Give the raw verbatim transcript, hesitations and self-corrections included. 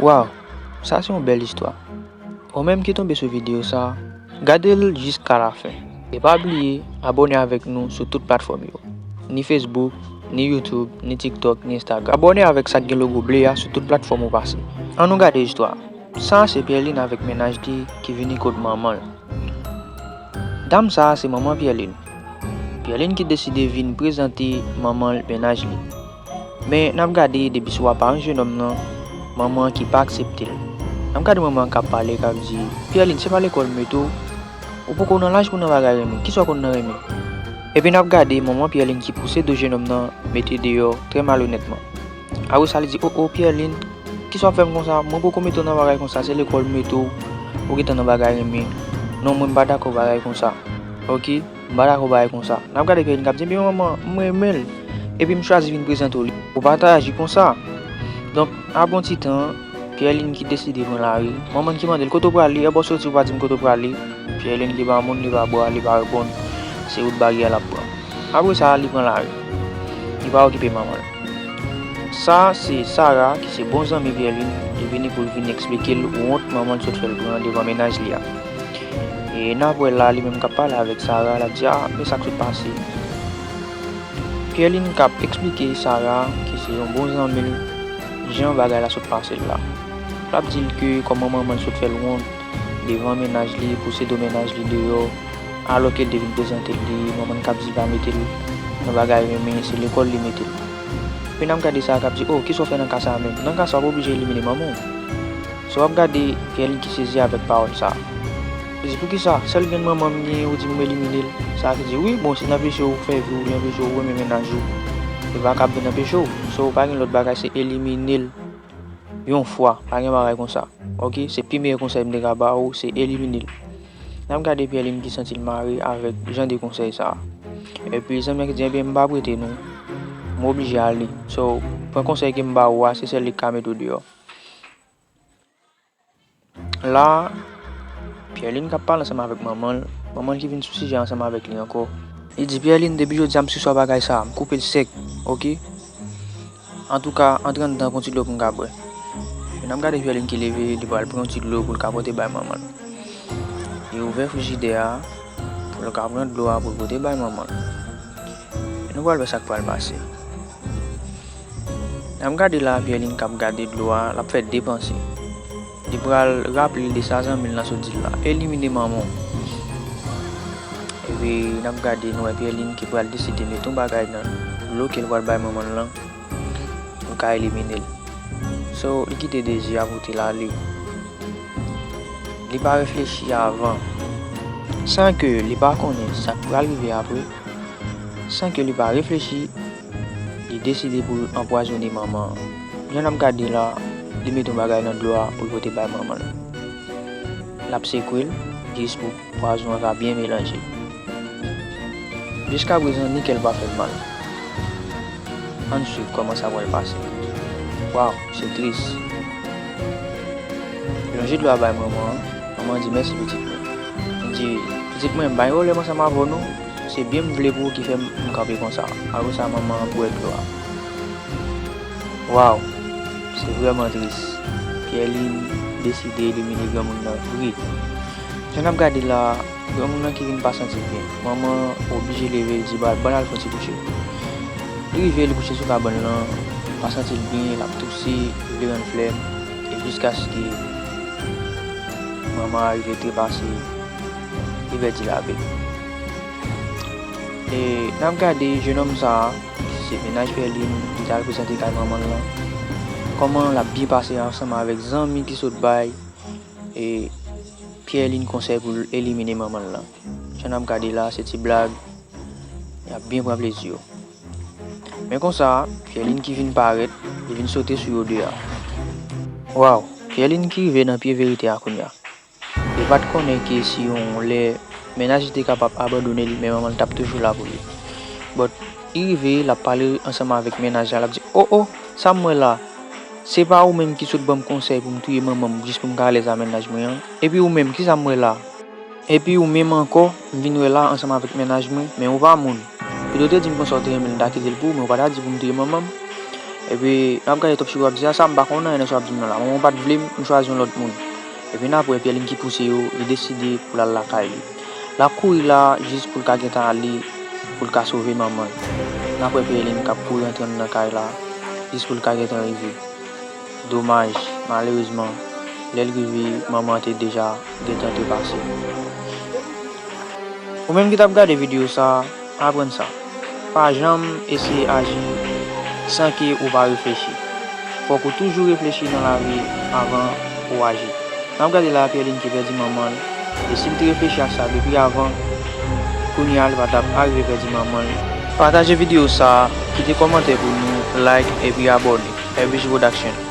Waw, sa se yon bèl istwa. Ou menm ki tonbe sou videyo sa, gade l jiska lafen. E pa bliye abòne avèk nou sou tout platfòm yo. Ni Facebook, ni YouTube, ni TikTok, ni Instagram. Abòne avèk sa k gen logo ble a sou tout platfòm ou pase. Ann nou gade istwa a. Sa a se Pierline avèk mennaj li ki vini kot manman l. Dam sa a se manman Pierline. Pierline ki deside vin prezante manman l mennaj li. Men n ap gade depi sou aparans jennonm nan, manman an ki pa aksepte l. N ap gade manman an k ap pale, k ap di, Pierline, se pa lekòl m mete w. Ou poko nan laj pou nan bagay renmen. Kisa w konn nan renmen? Epi n ap gade manman Pierline ki pouse do jennonm nan mete deyò trè malonètman. Apre sa, li di, o, o, Pierline, kisa w ap fè m konsa? Mwen poko mete w nan bagay konsa, se lekòl m mete w, ou gentan nan bagay renmen. Non, mwen m pa dakò bagay konsa. Oke? M pa dakò bagay konsa. N ap gade Pierline k ap di, ebyen manman, m renmen l. Epi m chwazi vin prezante w li. Ou pa ta aji konsa. Donk, apre yon ti tan, Pierline ki deside pran lari. Manman l ki mande l, kote w prale? Epi w soti, ou pa di m kote w prale. Pierline ki pa moun, li pa bwa, li pa reponn. Se wout baryè l ap pran. Apre sa, li pran lari. Li pa okipe manman l. Sa, se Sarah, ki se bon zanmi Pierline, ki vini pou l vin eksplike l wont manman l sot fè l pran devan mennaj li a. E n ap wè la, li menm k ap pale avèk Sarah, l ap di, a, men sa k sot pase. Pierline k ap eksplike Sarah, ki se yon bon zanmi l, jan bagay la sot pase l la. L ap di l ke kòman manman l sot fè l wont devan mennaj li, pouse do mennaj li deyò, alòske l te vin prezante l li, manman l k ap di pa mete l nan bagay renmen, se lekòl li mete l. Epi n ap gade Sarah k ap di, o, kisa w fè nan ka sa a menm? Nan ka sa a, w pa oblije elimine manman w. So, w ap gade Pierline ki sezi avèk pawòl sa a. Li di, poukisa? Sèl grenn manman m genyen, ou di m elimine l. Sa ki di, wi, bon, si l anpeche w fè vi w, li anpeche w renmen mennaj ou, li pa kab vin anpeche w. So, pa gen lòt bagay, se elimine l yon fwa. Pa gen bagay konsa. Oke? Se pi meyè konsèy m te ka ba ou, se elimine l. N ap gade Pierline ki santi l mare avèk jan de konsèy sa a. Epi, zanmi an ki di, ebyen, m pa prete non. M oblije ale. So, pran konsèy ke m ba ou a, se sèl li k ka mete w deyò. La, Pierline k ap pale ansanm avèk manman l, manman l ki vin sou sijè ansanm avèk li ankò. Li di, Pierline, depi jodi a m sispann bagay sa a, m koupe l sèk, oke? Antouka, antre anndan, pran ti dlo pou m ka bwè. N ap gade Pierline ki leve, li pral pran yon ti dlo pou l ka pote bay manman l. Li ouvè frijidè a, pou l ka pran dlo a pou l pote bay manman l. E nou pral wè sa k pral pase. N ap gade la, Pierline k ap gade dlo a, l ap fè de panse. Li pral raple l de sa zanmi l lan sot di l la. Elimine manman w. Epi, n ap gade, nou wè Pierline ki pral deside mete yon bagay nan dlo ke l pral bay manman l lan pou l ka elimine l. So, li kite dezi a pote l ale. Li pa reflechi avan. San ke li pa konnen sa k pral rive apre, san ke li pa reflechi, li deside pou l anpwazonnen manman an. Jan n ap gade la, li mete yon bagay nan dlo a pou l pote bay manman l. L ap sekwe l jis pou pwazon an ka byen melanje. Jiskaprezan, ni kè l pa fè l mal. Ann swiv kòman sa pral pase. Waw, se tris. Li lonje dlo a bay manman an. Manman an di, mèsi pitit mwen. Li di, pitit mwen, m pa gen pwoblèm ansanm avè w non. Se byen m vle pou ou ki fè m kanpe konsa. Apre sa, manman an bwè dlo a. Waw, se vrèman tris. Pierline deside elimine granmoun nan vre. Jan n ap gade la, granmoun nan ki vin pa santi l byen. Manman an oblije leve, l di, ba, ban l al fè yon ti kouche. Li rive, li kouche sou kabann lan, pa santi l byen, l ap touse, li vle rann flèm, e jiskaske manman an rive trepase, li pèdi lavi l. E n ap gade jennonm sa a, se mennaj Pierline, ki t al prezante kay manman l lan, kòman l ap byen pase ansanm avèk zanmi ki sot bay e Pierline konsèy pou l elimine manman l lan. Jan n ap gade la, se ti blag, y ap byen pran plezi yo. Men konsa, Pierline ki vin parèt, li vin sote sou yo de a. Waw, Pierline ki rive nan pye verite a kounye a. Li pa t konnen ke si yon lè mennaj li te kapab abandone l, men manman l t ap toujou la pou li. But, li rive, l ap pale ansanm avèk mennaj la, l ap di, o, o, sa m wè la? Se pa ou menm ki sot ban m konsèy pou m touye manman m jis pou m ka alèz a mennaj mwen an? Epi ou menm, kisa m wè la? Epi ou menm ankò, m vin wè la ansanm avèk mennaj mwen, men ou pa moun. Pito w te di m konsa w te renmen l, m ta kite l pou ou, men ou pa ta di pou m touye manman m. Epi, n ap gade Top Secret ap di, "A sa, m pa konnen anyen nan sa w ap di m nan la. Manman w pa t vle m, m chwazi yon lòt moun." Epi n ap wè Pierline ki pouse yo, li deside pou l al lakay li. L ap kouri la jis pou l ka gentan ale, pou l ka sove manman l. N ap wè Pierline k ap kouri antre nan kay la, jis pou l ka gentan rive. Domaj, malerezman, lè l rive, manman an te deja gentan trepase. Ou menm ki t ap gade videyo sa a, aprann sa. Pa janm eseye aji san ke ou pa reflechi. Fòk ou toujou reflechi nan lavi avan ou aji. N ap gade la Pierline ki pèdi manman l, e si l te reflechi ak sa depi avan, kounye a li pa t ap arive pèdi manman l. Pataje videyo sa a, kite kòmantè pou nou, like epi abòne. F B G Production.